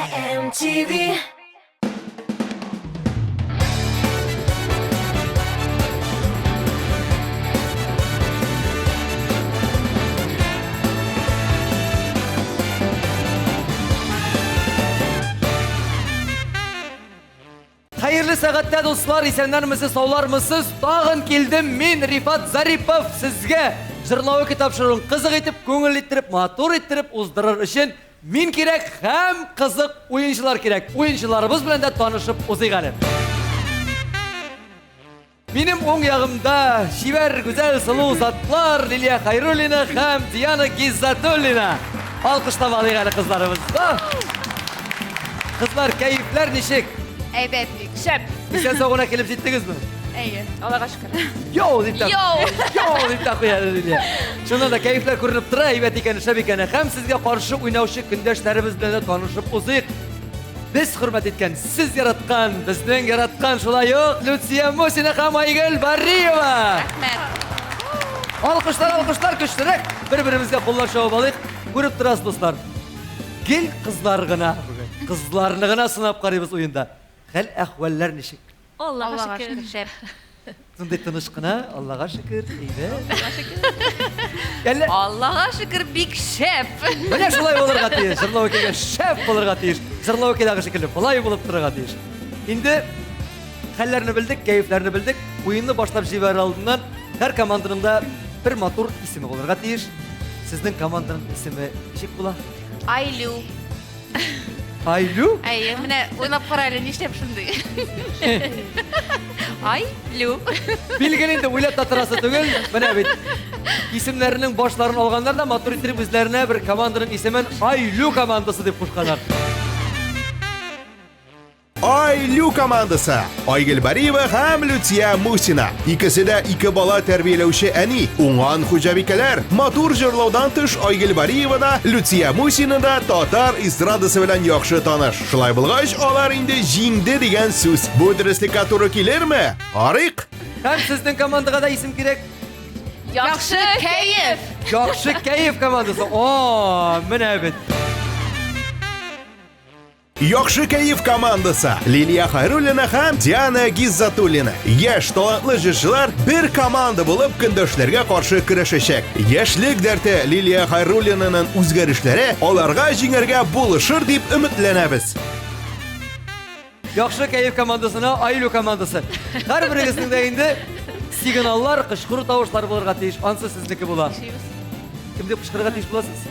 MTV. Хәерле сәгатьтә, дуслар, исәннәрмесез, саулармысыз? Тагын килдем мин, Рифат Зарипов, сезгә җырлавы тапшыруын кызык итеп, күңел иттереп, матур иттереп уздырыр өчен мин кирәк һәм кызык уенчылар кирәк. Уенчыларыбыз белән дә танышып узыйк әле. Минем уң ягымда чибәр, гүзәл, сылу затлар Лилия Хайруллина һәм Диана Гиззатуллина. Алкышлап алыйк әле кызларыбызны. Кызлар, кәефләр ничек? Әйбәт бик. Шәп. Исән сау гына килеп җиттегезме? Әйе, Аллага шөкер. Йоу дип тә. Йоу! Йоу дип тә куя Лилия. Чыннан да кәефләр күренеп тора, әйбәт икән, шәп икән. Һәм сезгә каршы уйнаучы көндәшләребез белән дә танышып узыйк. Без хөрмәт иткән, сез яраткан, безнең яраткан шулай ук Люция Мусина һәм Айгөл Бариева. Рәхмәт. Алкышлар, алкышлар көчлерәк. Бер-беребезгә куллар чабып алыйк. Күреп торасыз, дуслар. Гел кызлар гына бүген. Кызларны гына сынап карыйбыз уенда. Хәл әхвәлләр ничек? Аллага шөкер. Шәп. Шундый тыныч кына, Аллага шөкер, әйбәт. Әллә Аллага шөкер, бик шәп. Менә шулай булырга тиеш. Җырлау килгән шәп булырга тиеш. Җырлау киләге шикелле болай булып торырга тиеш. Инде хәлләрне белдек, кәефләрне белдек. Уенны башлап җибәрер алдыннан һәр команданың да бер матур исеме булырга тиеш. Сезнең команданың исеме ничек була? Айлю. Айлю? Әйе, менә уйлап кара әле, нишләп шундый? Айлю. Билгеле инде, уйлап та торасы түгел. Менә бит. Исемнәренең башларын алганнар да матур итеп үзләренә бер команданың исемен Айлю командасы дип кушканнар. Айлю командасы. Айгөл Бариева һәм Люция Мусина. Икесе дә ике бала тәрбияләүче әни, уңган хуҗабикәләр. Матур җырлаудан тыш Айгөл Бариева да, Люция Мусина да татар эстрадасы белән яхшы таныш. Шулай булгач, алар инде җиңде дигән сүз. Бу дөреслеккә туры килерме? Карыйк. Һәм сезнең командага да исем кирәк. Яхшы кәеф. Яхшы кәеф командасы. О, менә бит. Яхшы кәеф командасы Лилия Хайруллина һәм Диана Гиззатуллина. Яшь талантлы җырчылар бер команда булып көндәшләргә каршы көрәшәчәк. Яшьлек дәрте Лилия Хайруллинаның үзгәрешләре аларга җиңәргә булышыр дип өметләнәбез. Яхшы кәеф командасына Айлю командасы. Һәрберегезнең дә инде сигналлар, кычкыру тавышлары булырга тиеш. Ансы сезнеке була. Кем дип кычкырырга тиеш буласыз?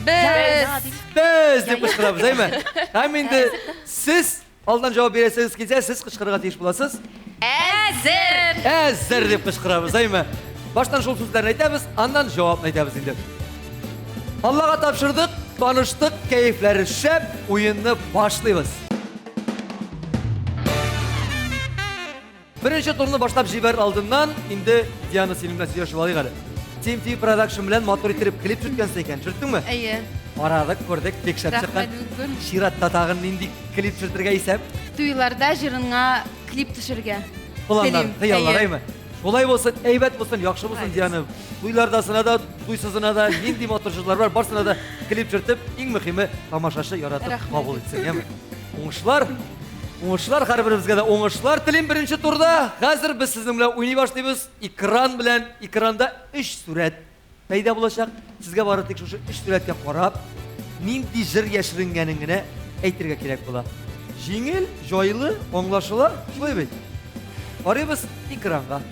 Без. Без дип кычкырабыз, әйме? Һәм инде сез алдан җавап бирәсегез килсә, сез кычкырырга тиеш буласыз. Әзер. Әзер дип кычкырабыз, әйме? Баштан шул сүзләрне әйтәбез, аннан җавапны әйтәбез инде. Аллага тапшырдык, таныштык, кәефләре шәп, уенны башлыйбыз. Беренче турны башлап җибәр алдыннан инде Диана синең белән сөйләшеп алыйк әле. Team TV Production белән матур иттереп клип төшерткәнсең икән. Төшерттеңме? Әйе. Карадык, күрдек, бик шәп чыккан. Чиратта тагын нинди клип төшертергә исәп? Туйларда җырыңа клип төшергә. Планнар, хыяллар, әйме? Шулай булсын, әйбәт булсын, яхшы булсын, Диана. Туйлардасына да, туйсызына да, нинди матур җырлар бар, барсына да клип төшертеп, иң мөһиме, тамашачы яратып кабул итсен, яме? Уңышлар! Уңышлар һәрберебезгә дә уңышлар телим беренче турда. Хәзер без сезнең белән уйный башлыйбыз. Экран белән экранда өч сурәт пәйда булачак. Сезгә бары тик шушы өч сурәткә карап, нинди җыр яшеренгәнен генә әйтергә кирәк була. Җиңел, җайлы, аңлашыла, шулай бит? Карыйбыз экранга.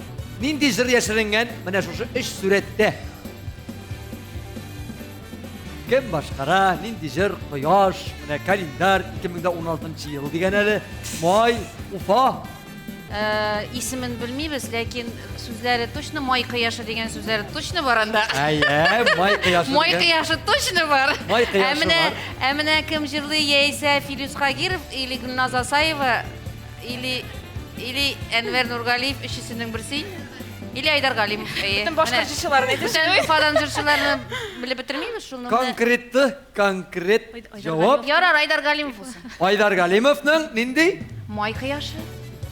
Нинди җыр яшеренгән менә шушы өч сурәттә? Кем башкара, нинди җыр, кояш, менә календарь, 2016 ел дигән әле, май, Уфа. Э, исемен белмибез, ләкин сүзләре точно май кояшы дигән сүзләре точно бар анда. Әйе, май кояшы. Май кояшы точно бар. Май кояшы ә менә, Ә менә кем җырлый яисә Филүс Кагиров или Гөлназ Асаева или или Әнвәр Нургалиев өчесенең берсе инде. Или Айдар Галимов. Әйе. Бөтен башка җырчыларны әйтәсең. Бөтен Уфадан җырчыларны белеп бетермибез шул. Конкретты, конкрет җавап. Ярар, Айдар Галимов булсын. Айдар Галимовның нинди? Май кояшы.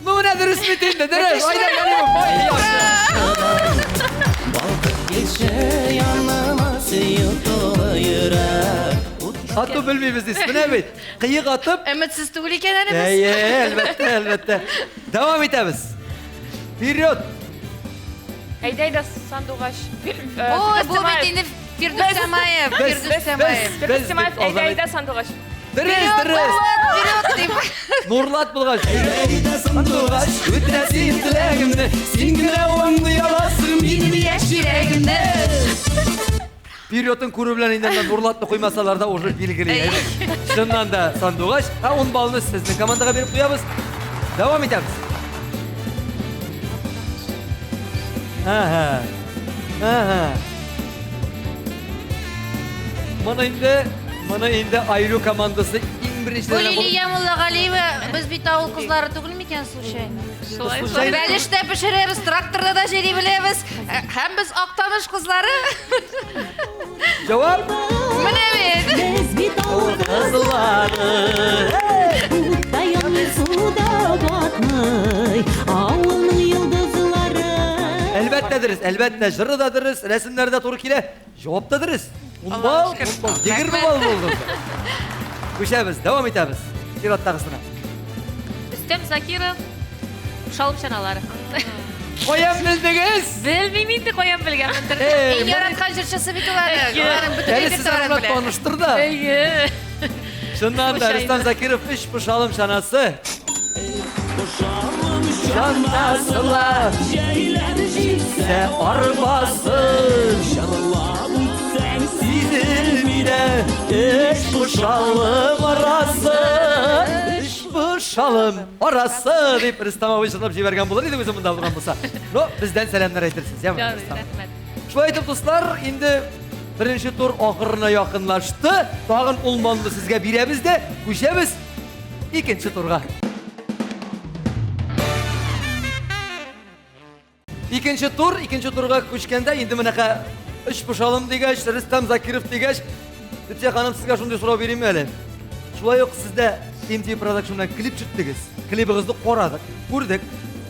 Ну, менә дөрес бит инде, дөрес. Айдар Галимов, май кояшы. Балкып килче яныма сөю тулы йөрәк. Ату белмибез дисез. Менә бит, кыек атып. Өметсез түгел икән әле без. Әйе, әлбәттә, әлбәттә. Дәвам итәбез. Вперед! Әйдә, әйдә, сандугач. Ой, бу бит инде Фирдүс Тямаев, Фирдүс Тямаев. Фирдүс Тямаев, әйдә, әйдә, сандугач. Дөрес, дөрес. Вперед дип. Нурлат булгач. Әйдә, сандугач, үтә син теләгемне. Син генә уңый аласың минем яшь йөрәгемне. Впередын күрү белән инде Нурлатны куймасалар да уже билгеле. Чыннан да сандугач. Ә 10 баллны сезнең командага биреп куябыз. Дәвам итәбез. Ага. Ага. Моны инде, моны инде Айлю командасы иң беренчеләрдән Бу Лилия Муллагалиева, без бит авыл кызлары түгел микән случайно? Шулай. Случайно. Бәлеш тә пешерәбез, тракторда да җыри беләбез. Э, һәм без Актаныш кызлары. Җавап? Менә бит. Без бит авыл кызлары. Утта янмый, суда батмый, авылның йолдызлары. Әлбәттә дөрес, әлбәттә җыры да дөрес, рәсемнәре дә туры килә. Җавап та дөрес. 10 балл, 10 балл, 20 балл булды. Күчәбез, дәвам итәбез. Чираттагысына. Рөстәм Закиров, Шалым чаналары. Каян белдегез? Белмим инде каян белгәнмендер. Иң яраткан җырчысы бит ул аның. Аларның бөтен Әле сез репертуарын аны белә. таныштыр да. Әйе. Чыннан да Рөстәм Закиров өч пошалым чанасы. Чанасыла Җәйләр җитсә арбасы Җырлап үтсәң сизелми дә өч пошалым арасы. Өч пошалым арасы дип Рөстәм абый җырлап җибәргән булыр иде үзе монда булган булса. Но бездән сәламнәр әйтерсез, яме, Ярый, Рөстәм. рәхмәт. Шулай итеп, дуслар, инде беренче тур ахырына якынлашты. Тагын ул манны сезгә бирәбез дә, күчәбез икенче турга. Икенче тур, икенче турга күчкәндә инде менәкә өч пошалым дигәч, Рөстәм Закиров дигәч, Люция ханым, сезгә шундый сорау бирим әле. Шулай ук сез дә MTV Production белән клип төшерттегез. Клибыгызны карадык, күрдек.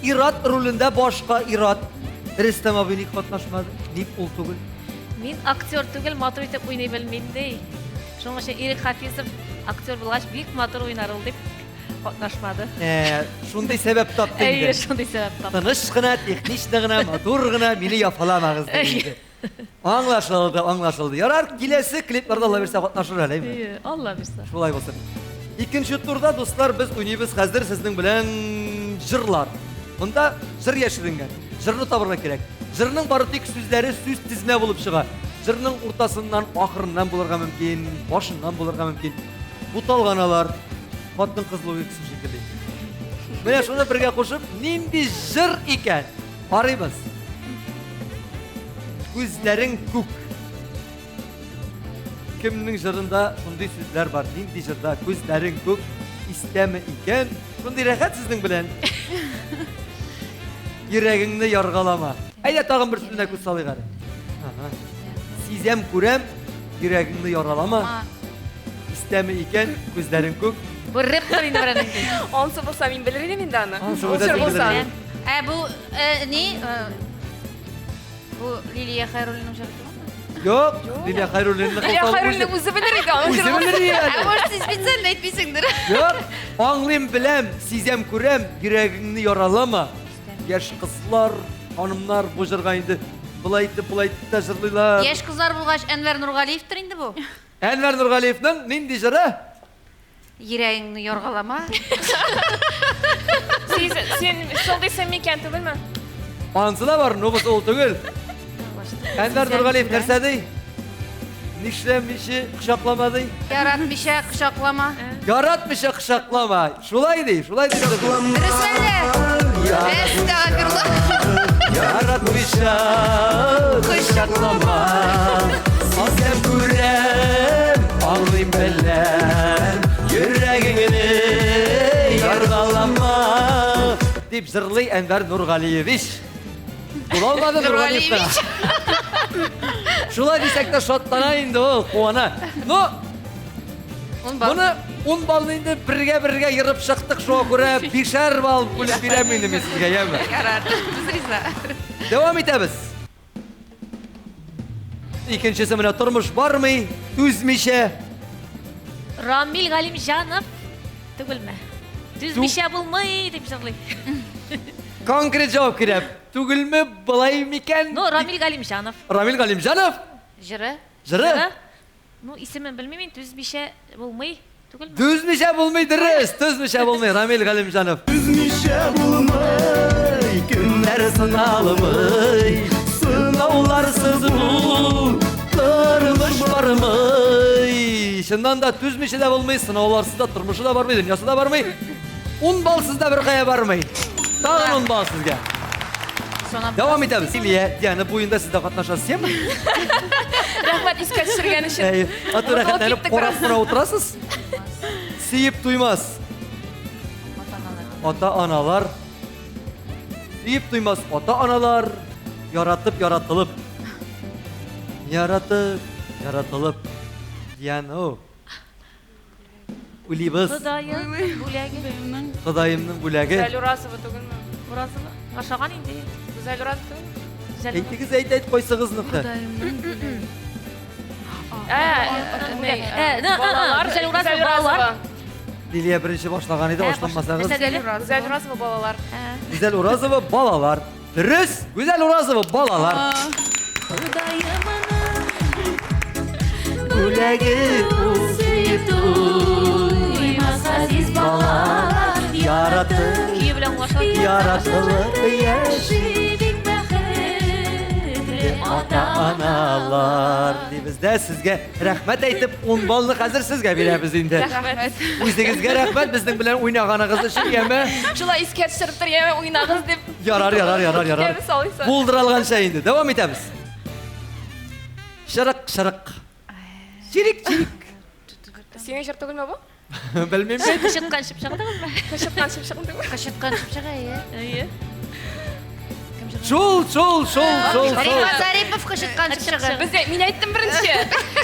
Ират ролендә башка Ират. Рөстәм абый ник катнашмады? Ник ул түгел? Мин актер түгел, матур итеп уйный белмим ди. Шуның өчен Ирек Хафизов актер булгач бик матур уйнар ул дип катнашмады. Ә, шундый сәбәп тапты инде. Әйе, шундый сәбәп тапты. Тыныч кына, технично гына, матур гына мине яфаламагыз диде инде. Аңлашылды, аңлашылды. Ярар, киләсе клипларда Алла бирсә катнашыр әле, әйме? Әйе, Алла бирсә. Шулай булсын. Икенче турда, дуслар, без уйныйбыз хәзер сезнең белән җырлар. Монда җыр яшеренгән. Җырны табырга кирәк. Җырның бары тик сүзләре сүз тезмә булып чыга. Җырның уртасыннан, ахырыннан булырга мөмкин, башыннан булырга мөмкин. Буталган алар. Хатын-кыз логикасы шикелле. Менә шуны бергә кушып, нинди җыр икән? Карыйбыз. Күзләрең күк. Кемнең җырында шундый сүзләр бар? Нинди җырда күзләрең күк? Истәме икән? Шундый рәхәт сезнең белән. Йөрәгеңне яргалама. Әйдә тагын бер сүзенә күз салыйк әле. Ага. Сизәм, күрәм, йөрәгеңне яралама. Истәме икән, күзләрең күк. Бу рэптыр инде берәр нинди. Ансы булса мин белер идем инде аны. Ансы Ул булса җыр син булса. белер идең. Ә бу э, ни? Э, бу Лилия Хәйруллиның җыры түгелме? Юк, Лилия Хәйруллина Лилия Хәйруллина үзе белер иде аның Үзе җырын. белер иде Ә әле. может син специально әйтмисеңдер? Юк, аңлыйм, беләм, сизәм, күрәм, йөрәгеңне яралама. Яшь кызлар, ханымнар бу җырга инде болай итеп, болай итеп тә җырлыйлар. Яшь кызлар булгач Әнвәр Нургалиевтыр инде бу. Әнвәр Нургалиевның нинди җыры? Йөрәгеңне яргалама. Син, син шул дисең микән түгелме? Ансы да бар, но ул түгел. Әнвәр Нургалиев нәрсә ди? Нишләмичә кочаклама ди? Яратмыйча кочаклама. Яратмыйча кочаклама. Шулай ди, шулай ди. Дөрес әллә? Әстәгъфирулла. Яратмыйча кочаклама. Сизәм, күрәм, аңлыйм, беләм, йөрәгеңне яргалама. Дип җырлый Әнвәр Нургалиевич. Була алмады Нургалиев та. Шулай дисәк тә шатлана инде ул, куана. Но моны 10 баллны инде бергә-бергә ерып чыктык, шуңа күрә бишәр балл бүлеп бирәм инде мин сезгә, яме. Ярар, без риза. Дәвам итәбез. Икенчесе менә тормыш бармый, түзмичә. Рамил Галимҗанов түгелме? Түзмичә булмый дип җырлый. Конкрет җавап кирәк. Түгелме, болай микән? Ну, Рамил Галимҗанов. Рамил Галимҗанов? Җыры? Җыры? Ну, исемен белмим инде, түзмичә булмый. Түгелме? Түзмичә булмый, дөрес. Түзмичә булмый, Рамил Галимҗанов. Түзмичә булмый, Көннәр сыналмый, сынауларсыз бу тормыш бармый. Чыннан да түзмичә дә булмый, сынауларсыз да тормышы да бармый, дөньясы да бармый. Ун балсыз да бер кая бармый. Тагын ун балл сезгә. Дәвам итәбез. Лилия, Диана, бу уенда сез дә катнашасыз, яме? Рәхмәт искә төшергән өчен. Әйе. Ату Онытылып рәхәтләнеп киттек карап бераз. кына утырасыз. Сөеп туймас. Ата-аналар. Сөеп туймас ата-аналар. Яратып, яратылып. Яратып, яратылып. Диана, Уйлыйбыз. Ходаем бүләге. Ходаемның бүләге. Гүзәл Уразова түгелме? Уразова. Ашаган инде. Гүзәл Уразова түгелме? Гүзәл Әйтегез, әйт, әйт, кайсыгызныкы? Ә, Ә, ну, балалар, Гүзәл Уразова, Гүзәл балалар. Лилия беренче башлаган иде, Ә, башламасагыз. Нәрсә диле? Гүзәл Уразова балалар. Гүзәл Уразова балалар. Дөрес, Гүзәл Уразова балалар. Бүләге ул Сөеп туймас газиз балалар яратып, Көе белән аңлашыла. яратылып яши Бик бәхетле ата-аналар. Дибез дә сезгә рәхмәт әйтеп, 10 баллны хәзер сезгә бирәбез инде. Рәхмәт. Үзегезгә рәхмәт безнең белән уйнаганыгыз өчен, яме? Шулай искә төшереп тор, яме уйнагыз дип. Ярар, ярар, ярар, ярар. Китәбез алайса. Булдыра алганча инде. Дәвам итәбез. Шырык, шырык. Чирик, чирик. Синең җыр түгелме бу? Белмим бит. Кычыткан чыпчык түгелме? Кычыткан чыпчык түгел. Кычыткан чыпчык, әйе. Әйе. Шул, шул, шул, шул, шул. Рифат Зарипов кычыткан чыпчыгы. Без дә мин әйттем беренче.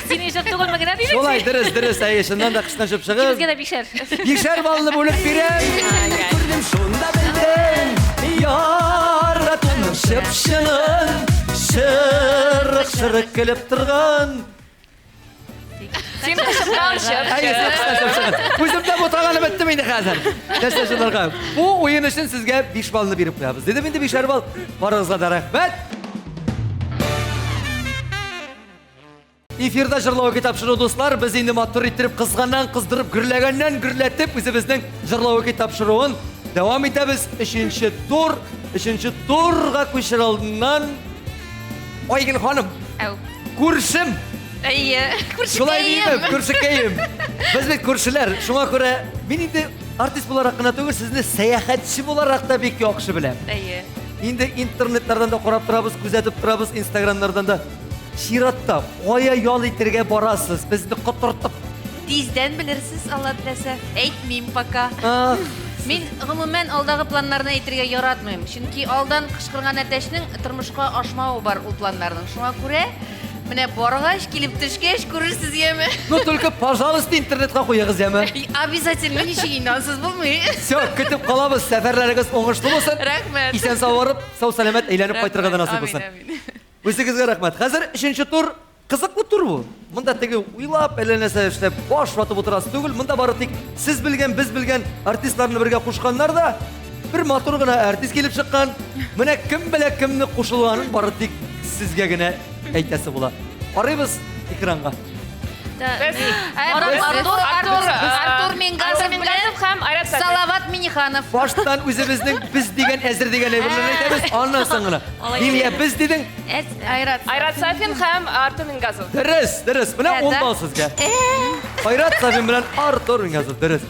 Синең җыр түгелме генә дидең? Шулай, дөрес, дөрес, әйе, чыннан да кычыткан чыпчыгы. Икебезгә дә бишәр. Бишәр баллы бүлеп бирәм. Күрдем шунда белдем. Яратуның чып-чынын. Шырык, шырык көлеп торган. Син кычыткан Әйе, чыпчык. син кычыткан чыпчыгы. Үзем дә бутаганып беттем инде хәзер. Нәрсә шуларга. Бу уен өчен сезгә 5 баллны биреп куябыз. Дидем инде 5 балл. Барыгызга да рәхмәт. Эфирда җырлау тапшыру дуслар, без инде матур иттереп кызганнан кыздырып, гөрләгәннән гөрләтеп үзебезнең җырлау тапшыруын дәвам итәбез. Өченче тур, өченче турга күчер алдыннан Айгөл ханым, Әү. күршем, Әйе. шулай димме, күршекәем. Без бит күршеләр, шуңа күрә мин инде артист буларак кына түгел, сезне сәяхәтче буларак та бик яхшы беләм. Әйе. Инде интернетлардан да карап торабыз, күзәтеп торабыз, инстаграмнардан да. Чиратта кая ял итәргә барасыз? Безне котыртып. Тиздән белерсез, Алла теләсә. Әйтмим пока. Ах, Мин гомумән алдагы планнарны әйтергә яратмыйм. Чөнки алдан кычкырган әтәчнең тормышка ашмавы бар ул планнарның. Шуңа күрә менә баргач, килеп төшкәч күрерсез яме. Ну только, пожалуйста, интернетка куегыз яме. Обязательно ничек инде ансыз булмый. Все, көтеп калабыз. Сәфәрләрегез уңышлы булсын. Рәхмәт. Исән сау барып, сау сәламәт әйләнеп кайтырга да насыйп Амин, булсын. амин. Үзегезгә рәхмәт. Хәзер өченче тур кызыклы тур бу. Монда теге уйлап, әллә нәрсә эшләп, баш ватып утырасы түгел. Монда бары тик сез белгән, без белгән артистларны бергә кушканнар да бер матур гына артист килеп чыккан. Менә кем белә кемне кушылганын бары тик сезгә генә әйтәсе була. Карыйбыз экранга. Без Артур, Артур, Артур, Артур Мингазов Артур Мингазов һәм Айрат Сафин. Салават Миниханов. Баштан үзебезнең без дигән әзер дигән әйберләрне әйтәбез, аннан соң гына. Алай Лилия, без дидең. Айрат. Айрат Сафин һәм Артур Мингазов. Дөрес, дөрес. Менә Ә, 10 да? балл сезгә. Айрат Сафин белән Артур Мингазов, дөрес.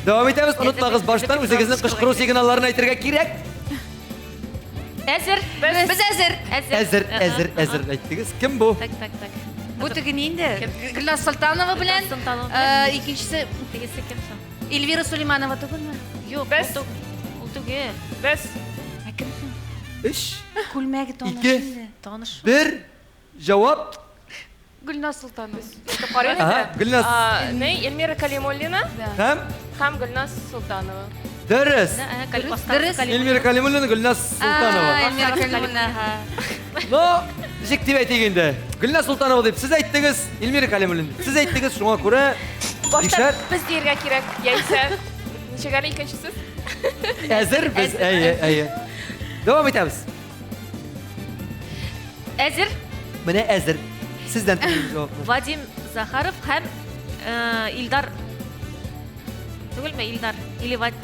Дәвам итәбез. Онытмагыз, баштан үзегезнең кычкыру сигналларын әйтергә кирәк. Әзер. Без әзер. Әзер, әзер, әзер әйттегез. Кем бу? Так, так, так. Бу теге нинди? Гөлназ Солтанова белән Гөлназ Солтанова белән. икенчесе Тегесе кем соң? Эльвира Сулейманова түгелме? Юк, Без- ул түгел. Ул түгел. Без Ә кем соң? 3, Күлмәге таныш Ике. инде. Таныш. 1, җавап. Гөлназ Солтанова. әйтеп карыйм Ага, инде. Гөлназ. Ней, Эльмира Калимуллина Һәм һәм Гөлназ Султанова. дөрес. Дөрес. Эльмира Калимуллина, Гөлназ Султанова. Эльмира Калимуллина. Но, ничек дип әйтик инде? Гөлназ Султанова дип сез әйттегез, Эльмира Калимуллина дип сез әйттегез, шуңа күрә Башта Бишәр? без диергә кирәк, яисә ничек әле икенче сүз? Әзер без, әйе, әйе. Дәвам итәбез. Әзер. Менә әзер. Сездән тыңлыйм җавапны. Вадим Захаров һәм э, Илдар түгелме Илдар или Вад...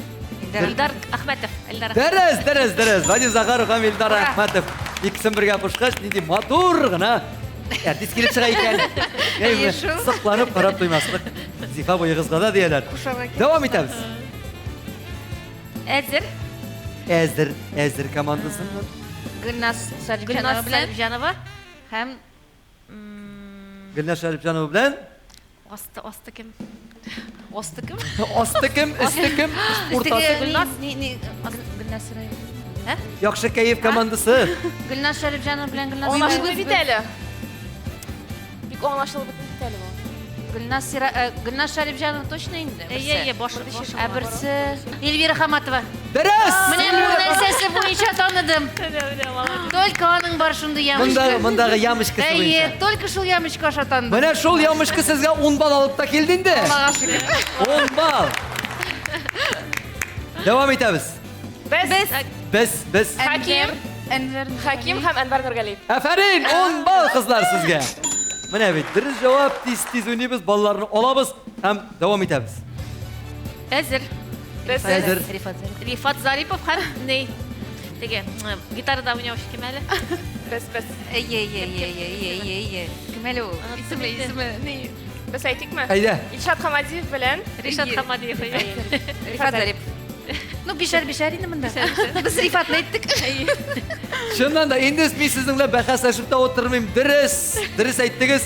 Илдар Әхмәтов. Илдар Әхмәтов. Дәрес, дәрес, дәрес. Вадим Захаров һәм Илдар Әхмәтов. Икесен бергә кушкач, нинди матур гына артист килеп чыга икән. Әйе шул. Сокланып карап туймаслык. Зифа буегызга да дияләр. Дәвам итәбез. Әзер. Әзер, әзер командасыннан. Гөлназ Сарипҗанова Гөлназ белән Сарипҗанова. һәм Гөлназ Шәрипҗанова белән Асты, асты кем? Асты кем? Асты кем, өсте кем, уртасы. Гөлназ ни ни Гөлназ Сираева. Ә? Яхшы кәеф командасы. Гөлназ Шәрипҗанова белән Гөлназ Аңлашылды бит әле. Бик аңлашылып бетми бит әле бу. Гөлназ Сира э, Гөлназ Шәрипҗанова точно инде. Әйе, әйе, башы, башы. Ә берсе Эльвира Хаматова. Дөрес! Менә бу нәрсәсе буенча таныдым. Только аның бар шундый ямочка. Мондагы, мондагы ямочкасы Әйе, буенча. только шул ямочка аша таныдым. Менә шул ямочка сезгә 10 балл алып та килде инде. Аллага шөкер. 10 балл. Дәвам итәбез. Без Без, без. Хаким, Әнвәр Хаким һәм Әнвәр Нургалиев. Афәрин, 10 балл кызлар сезгә. Менә бит, дөрес җавап, тиз-тиз уйныйбыз, балларны алабыз һәм дәвам итәбез. Әзер. Без Әзер. Рифат Зарипов. Рифат Зарипов һәм ни? Теге, гитарада уйнаучы кем әле? без без Әйе, әйе, әйе, әйе, әйе, әйе. Кем әле ул? Исеме, исеме, ни? без әйтикме? Әйдә. Илшат Хамадиев белән Ришат Хамадиев. әйе. Рифат Зарипов. Ну, бишәр бишәр инде монда. Без Рифатны әйттек. Чыннан да, инде мин сезнең белән бәхәсләшеп тә утырмыйм. Дөрес, дөрес әйттегез.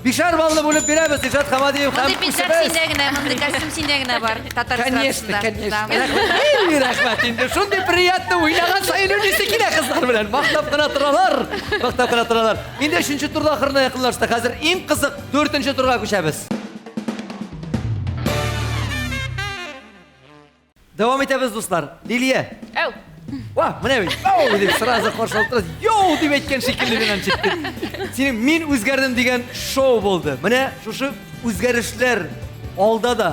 Бишәр баллы бүлеп бирәбез Илшат Хамадиев һәм Мондый пиджак үзебез. синдә генә, мондый костюм синдә генә бар. Татар Конечно, эстрадасында. конечно. Да. Рәхмәт, Эй, рәхмәт инде. Шундый приятно уйнаган саен уйныйсы килә кызлар белән. Мактап кына торалар. Мактап кына торалар. Инде өченче турда ахырына якынлашты. Хәзер иң кызык дүртенче турга күчәбез. Дәвам итәбез, дуслар. Лилия. Әү. Ва, менә бит. Ау дип сразу каршы алып торасыз. Йоу дип әйткән шикелле мин аны читтем. Синең мин үзгәрдем дигән шоу булды. Менә шушы үзгәрешләр алда да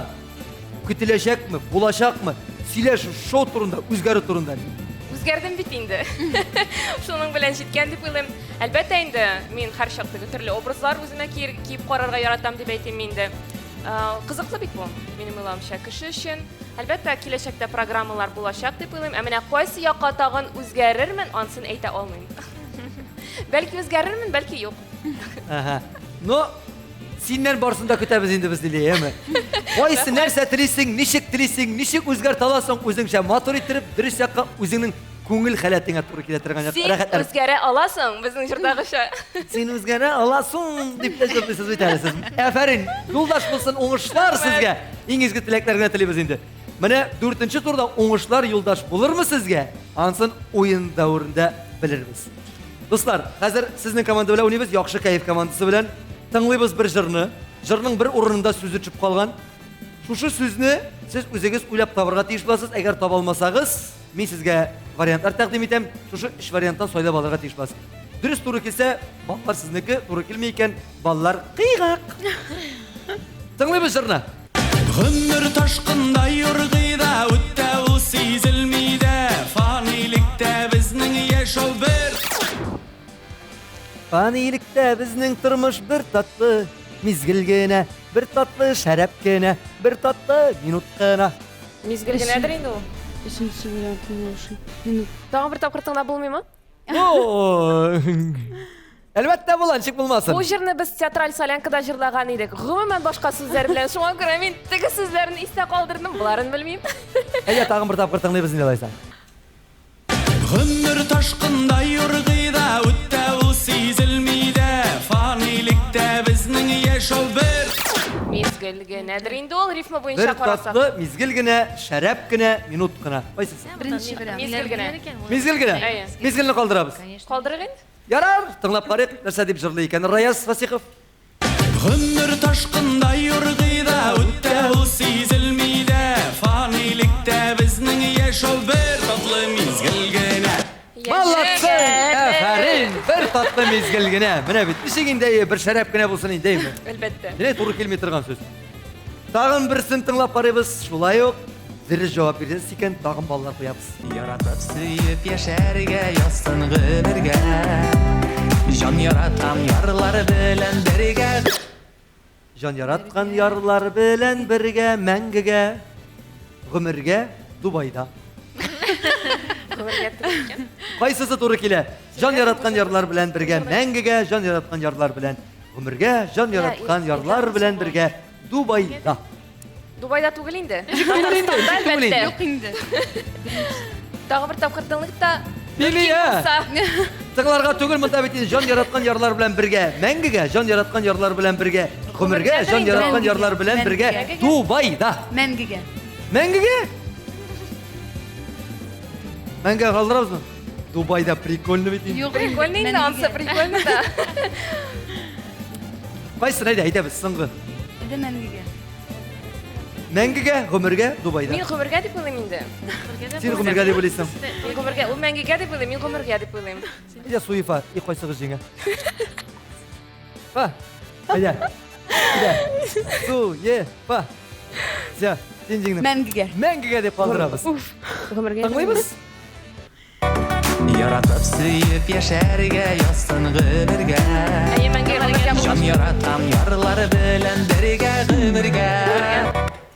көтеләчәкме, булачакмы? Сөйлә шу шоу турында, үзгәрү турында. Үзгәрдем бит инде. Шуның белән җиткән дип уйлыйм. Әлбәттә инде, мин һәрчак теге төрле образлар үземә киеп карарга яратам дип әйтим инде. Кызыклы бит бу, минем уйлавымча, кеше өчен. Әлбәттә, киләчәктә программалар булачак дип уйлыйм. Ә менә кайсы якка тагын үзгәрермен, ансын әйтә алмыйм. Бәлки үзгәрермен, бәлки юк. Ага. Но синнән барысын да көтәбез инде без, Лилия, әйеме? Кайсы нәрсә телисең, ничек телисең, ничек үзгәртә аласың үзеңчә матур иттереп, дөрес якка үзеңнең күңел халәтеңә туры килә торган Син рәхәтләнеп. үзгәрә аласың, безнең җырдагыча. Син үзгәрә аласың дип тә җырлыйсыз бит әле сез. Афәрин, юлдаш булсын, уңышлар сезгә. Иң изге теләкләр генә телибез инде. Менә дүртенче турда уңышлар юлдаш булырмы сезгә? Ансын уен дәверендә белербез. Дуслар, хәзер сезнең команда белән уйныйбыз, яхшы кәеф командасы белән. Тыңлыйбыз бер җырны. Җырның бер урынында сүзе төшеп калган. Шушы сүзне сез үзегез уйлап табырга тиеш буласыз. Әгәр таба алмасагыз, мин сезгә вариантлар тәкъдим итәм. Шушы өч варианттан сайлап алырга тиеш буласыз. Дөрес туры килсә, баллар сезнеке, туры килми икән, баллар кыйгак. Тыңлыйбыз җырны. Гомер ташкындай юргый да, үтә ул сизелми дә. Фанилектә безнең яшәү бер. Фанилектә безнең тормыш бер татлы мизгел генә, бер татлы шәрәп кенә, бер татлы минут кына. Мизгел генәдер инде ул. Өченче вариант лучше. Минут. Тагын бер тапкыр тыңлап булмыймы? О! Әлбәттә була, ничек булмасын. Бу җырны без театраль солянкада җырлаган идек. Гомумән башка сүзләр белән. Шуңа күрә мин теге сүзләрне истә калдырдым, боларын белмим. Әйдә, тагын бер тапкыр тыңлыйбыз инде алайса. Гомер ташкындай юргый да, үтә ул сизелми дә. Фанилектә безнең яшәү бер. Мизгел генәдер инде ул рифма буенча Бер карасак. татлы мизгел генә, шәрәп кенә, минут кына. Кайсысы? Беренче вариант. Мизгел генә. Мизгел генә. Әйе. Мизгелне калдырабыз. Калдырыйк инде. Ярар, тыңлап карыйк, нәрсә дип җырлый икән Раяз Фасихов. Гомер ташкындай юргый да, үтә ул сизелми дә. Фанилектә безнең яшәү бер татлы мизгел генә. Молодцы! Афәрин! Бер татлы мизгел генә. Менә бит, ничек инде әйе, бер шәрәп кенә булсын инде, әйеме? Әлбәттә. Менә туры килми торган сүз. Тагын берсен тыңлап карыйбыз. Шулай ук дөрес җавап бирәсез икән, тагын баллар куябыз. Яратып сөеп яшәргә язсын гомергә. Җан яраткан ярлар белән бергә. Җан яраткан ярлар белән бергә мәңгегә, гомергә Дубайда. Гомергә туры икән. Кайсысы туры килә? Җан яраткан ярлар белән бергә мәңгегә, җан яраткан ярлар белән гомергә, җан яраткан ярлар белән бергә Дубайда. Дубайда түгел инде. Түгел инде, Татарстанда, түгел инде. әлбәттә. Юк инде. Тагы бер тапкыр тыңлыйк та. Лилия! Мөмкин булса. Тыңларга түгел монда бит инде җан яраткан ярлар белән бергә мәңгегә, җан яраткан ярлар белән бергә гомергә, җан яраткан ярлар белән бергә Дубайда. Мәңгегә. Мәңгегә? Мәңгегә калдырабызмы? Дубайда прикольно бит инде. Юк. Прикольно инде, ансы прикольно да. Кайсын әйдә, әйтәбез, соңгы. Әйдә мәңгегә. Мәңгегә, гомергә, Дубайда. Мин гомергә дип уйлыйм инде. Син гомергә дип уйлыйсың. Мин гомергә, ул мәңгегә дип уйлыйм, мин гомергә дип уйлыйм. Әйдә, Суефа, и кайсыгыз җиңә? Фа. Әйдә. Әйдә. Суефа. Всё, син җиңдең. Мәңгегә. Мәңгегә дип калдырабыз. Гомергә. Тыңлыйбыз? Яратып сөеп яшәргә язсын гомергә. Әйе, мәңгегә гомергә Җан яраткан ярлар белән бергә гомергә.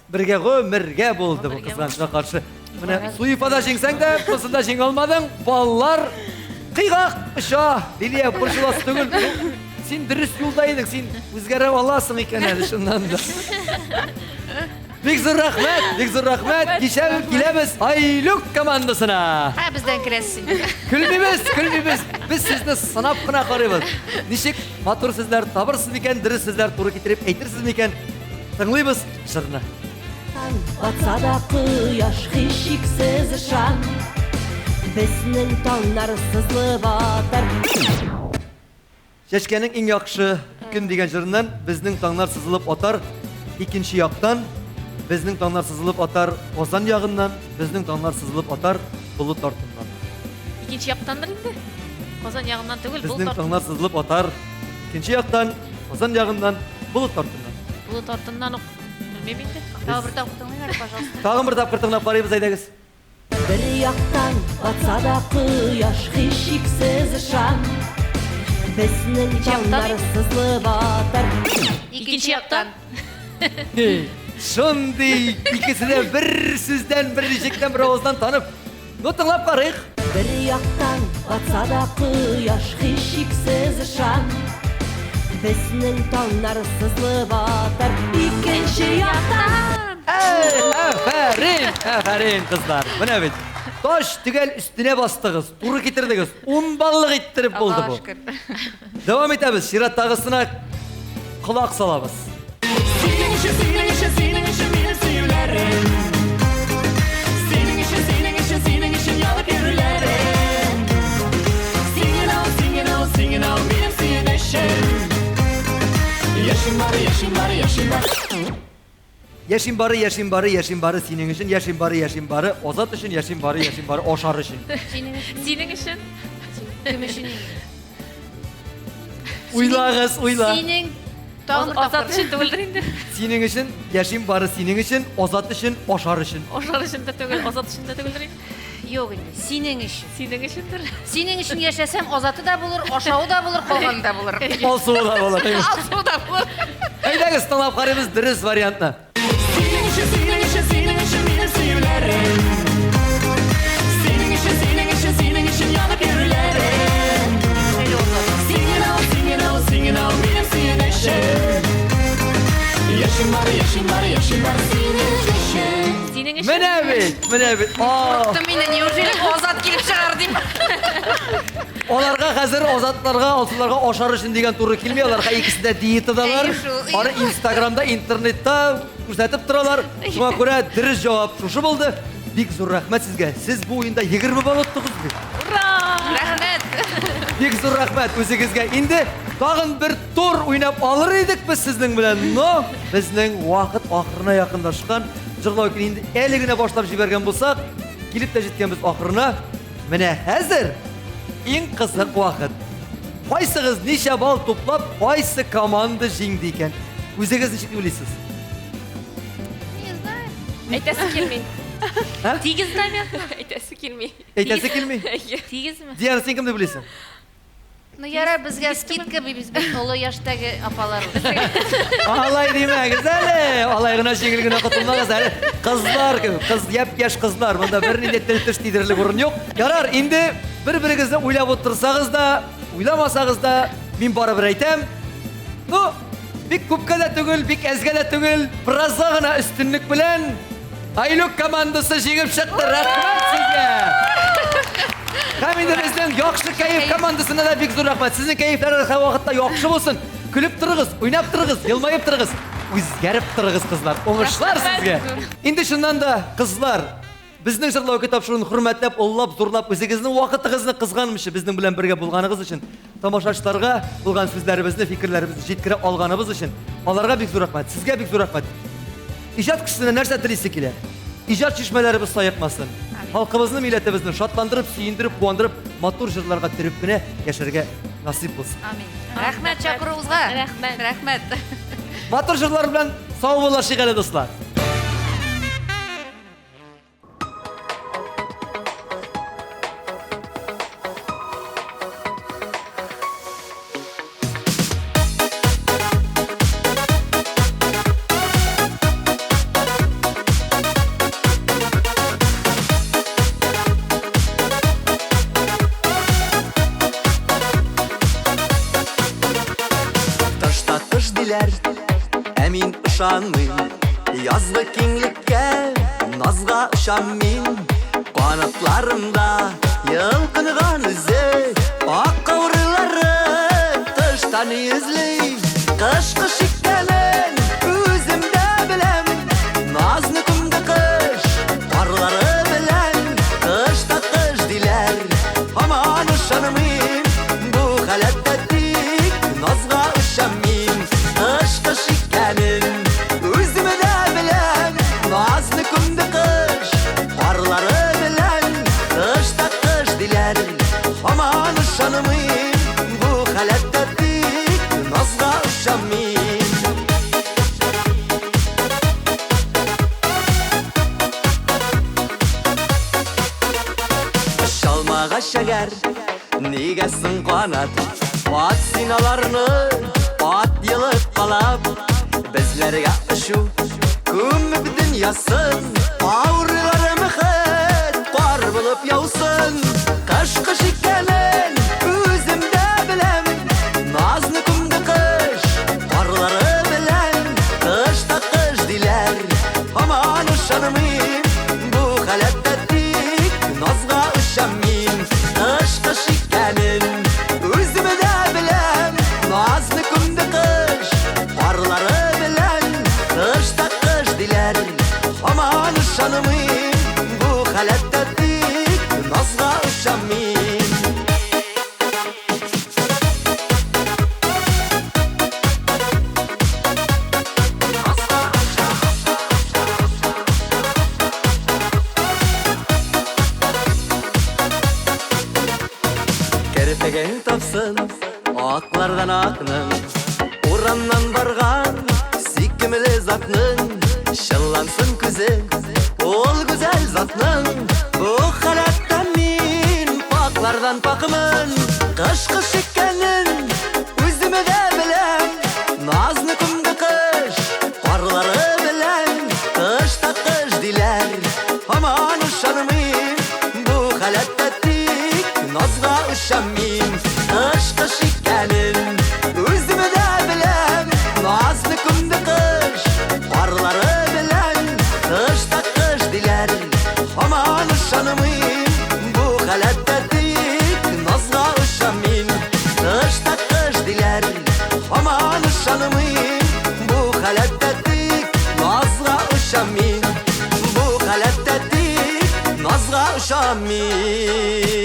Бергә гомергә булды бу кызганычка каршы. Менә Суефада җиңсәң дә, бусында җиңә алмадың. Баллар кыйгак оча. Лилия, борчыласы түгел. Бу- Син дөрес юлда идең, син үзгәрә аласың икән әле чыннан да. Бик зур рәхмәт, бик зур рәхмәт. Кичә киләбез Айлюк командасына. Ә бездән керәсез инде. Көлмибез, көлмибез. Без сезне сынап кына карыйбыз. Ничек матур сүзләр табырсыз микән, дөрес сүзләр туры китереп әйтерсез микән? Тыңлыйбыз җырны. Батса да кояш һичшиксез ышан, Безнең таңнар сызылып атар. Чәчкәнең иң яхшы көн дигән җырыннан безнең таңнар сызылып атар икенче яктан, безнең таңнар сызылып атар Казан ягыннан, безнең таңнар сызылып атар болыт артыннан. Икенче яктандыр инде. Казан ягыннан түгел, болыт Безнең артыннан. таңнар сызылып атар икенче яктан, Казан ягыннан, болыт артыннан. Болыт артыннан ук белмим инде. Тагы бер тапкыр тыңлыйм әле, пожалуйста. Тагын бер тапкыр тыңлап карыйбыз, әйдәгез. Бер яктан батса да кояш һичшиксез ышан, Безнең таңнар сызылып атар. Икенче яктан. Шундый икесе дә бер сүздән, бер ничектән, бер авыздан танып. Ну, тыңлап карыйк. Бер яктан батса да кояш һичшиксез ышан, Безнең таңнар сызылып атар. Икенче яктан. Әй, афәрин, афәрин, кызлар. Менә бит. Таш төгәл өстенә бастыгыз, туры китердегез. Ун баллык иттереп булды Аллаһ бу. шөкер. Дәвам итәбез. Чираттагысына колак салабыз. Синең өчен, синең өчен, синең өчен минем сөюләрем. Синең өчен, синең өчен, синең өчен янып йөрүләрем. Син генә ул, син генә ул, син генә ул минем сөенечем. Яшим бары, яшим бары, яшим бары. Яшим бары, яшим бары, яшим бары синең өчен, яшим бары, яшим бары Азат өчен, яшим бары, яшим бары ашар өчен. Синең өчен. Синең өчен. Кем өчен инде? Уйлагыз, уйла. Синең тагын бер Азат тапкыр. өчен түгелдер инде. Синең өчен, яшим бары синең өчен, Азат өчен, ашар өчен. Ашар өчен дә түгел, Азат өчен дә түгелдер инде. Юк инде. Синең өчен. Синең өчендер. Синең өчен яшәсәм, Азаты да булыр, ашавы да булыр, калганы да булыр. Алсуы да булыр. Алсуы да булыр. Әйдәгез, тыңлап карыйбыз дөрес вариантны. Синең өчен, синең өчен, синең өчен минем сөюләрем. Синең өчен, синең өчен, синең өчен янып йөрүләрем. Син генә ул, син генә ул, син генә ул минем сөенечем. Яшим бары, яшим бары, яшим бары синең өчен. Синең өчен. Менә бит, менә бит. А, Курктым инде, неужели Азат килеп чыгар дип. Аларга хәзер Азатларга, Алсуларга ашар өчен дигән туры килми. Аларга икесе дә диетадалар. Әйе шул. Аны Инстаграмда, интернетта күрсәтеп торалар. Шуңа күрә дөрес җавап шушы булды. Бик зур рәхмәт сезгә. Сез бу уенда 20 балл оттыгыз бит. Ура! Рәхмәт. Бик зур рәхмәт үзегезгә. Инде тагын бер тур уйнап алыр идек без сезнең белән, но безнең вакыт ахырына якынлашкан. Җырлау икән инде әле генә башлап җибәргән булсак, килеп тә җиткәнбез ахырына. Менә хәзер иң кызык вакыт. Кайсыгыз ничә балл туплап, кайсы команда җиңде икән? Үзегез ничек уйлыйсыз? Әйтәсе килми. Тигез номер? Әйтәсе килми. Әйтәсе килми? Әйе. Тигезме? Диана, син кем дип уйлыйсың? Ну ярар, безгә скидка без бит олы яшьтәге апалар. Алай димәгез әле. Алай гына җиңел генә котылмагыз әле. Кызлар, кыз япь-яшь кызлар. Монда бернинди тел-теш тидерерлек урын юк. Ярар, инде бер-берегезне уйлап утырсагыз да, уйламасагыз да, мин барыбер әйтәм. Ну, бик күпкә дә түгел, бик әзгә дә түгел, беразга гына өстенлек белән Айлюк командасы җиңеп чыкты. Рәхмәт сезгә! Һәм инде безнең яхшы кәеф командасына да бик зур рәхмәт. Сезнең кәефләрегез һәрвакытта яхшы булсын. Көлеп торыгыз, уйнап торыгыз, елмаеп торыгыз. Үзгәреп торыгыз, кызлар. Уңышлар сезгә. Инде чыннан да, кызлар, безнең җырлау тапшыруын хөрмәтләп, олылап, зурлап, үзегезнең вакытыгызны кызганмыйча безнең белән бергә булганыгыз өчен, тамашачыларга булган сүзләребезне, фикерләребезне җиткерә алганыбыз өчен, аларга бик зур рәхмәт, сезгә бик зур рәхмәт. Иҗат кешесенә нәрсә телисе килә? Иҗат чишмәләребез саекмасын. Халкыбызны, милләтебезне шатландырып, сөендереп, куандырып, матур җырларга төреп кенә яшәргә насыйп булсын. Амин. Рәхмәт чакыруыгызга. Рәхмәт. Рәхмәт. Матур җырлар белән сау булашыйк әле, дуслар. Тышта кыш диләр, ә мин ышанмыйм. Язгы киңлеккә, назга очам мин. Канатларымда йолкынган үзе, ак каурыйлары тыштан йөзли. Кыш кыш икәнен үзем дә беләм. Назны күмде кыш карлары белән. Кыш та кыш диләр, һаман ышанмыйм. Бу халәттә тик назга очам мин. Кыш кыш икәнен үзем дә беләм. Назны күмде кыш карлары белән. Кыш та кыш диләр, һаман ышанмыйм. Бу халәттә тик назга очам мин. Очалмагач әгәр, нигә соң канат? Ат син аларны, ат йолыккалап. Безләргә очу, күмеп дөньясын. Авырыйларым хет, кар булып яусын. Кыш кыш икәнен үзем дә беләм. Назны күмде кыш карлары белән. Кыш та кыш диләр, һаман ышанмыйм. Бу халәттә тик назга очам мин. Кыш кыш икәнен үзем дә беләм. Назны күмде кыш карлары белән. Кыш та кыш диләр, һаман ышанмыйм. Бу халәттә тик назга очам мин. Керфеген тапсын аклардан акның, урамнан барган сөйкемле затның, чыллансын күзе ул гүзәл затның. Бу халәттә мин паклардан пакмын. Кыш кыш икәнен үзем дә беләм. Назны күмде кыш карлары белән. Кыш та кыш диләр, һаман ышанмыйм. Бу халәттә тик назга очам мин. Кыш кыш икәнен үзем дә беләм. Назны күмде кыш карлары белән. Кыш та кыш диләр, һаман ышанмыйм. Бу халәттә тик назга очам мин. Кыш та кыш диләр, һаман ышанмыйм. Бу халәттә тик назга очам мин. Бу халәттә тик назга очам мин.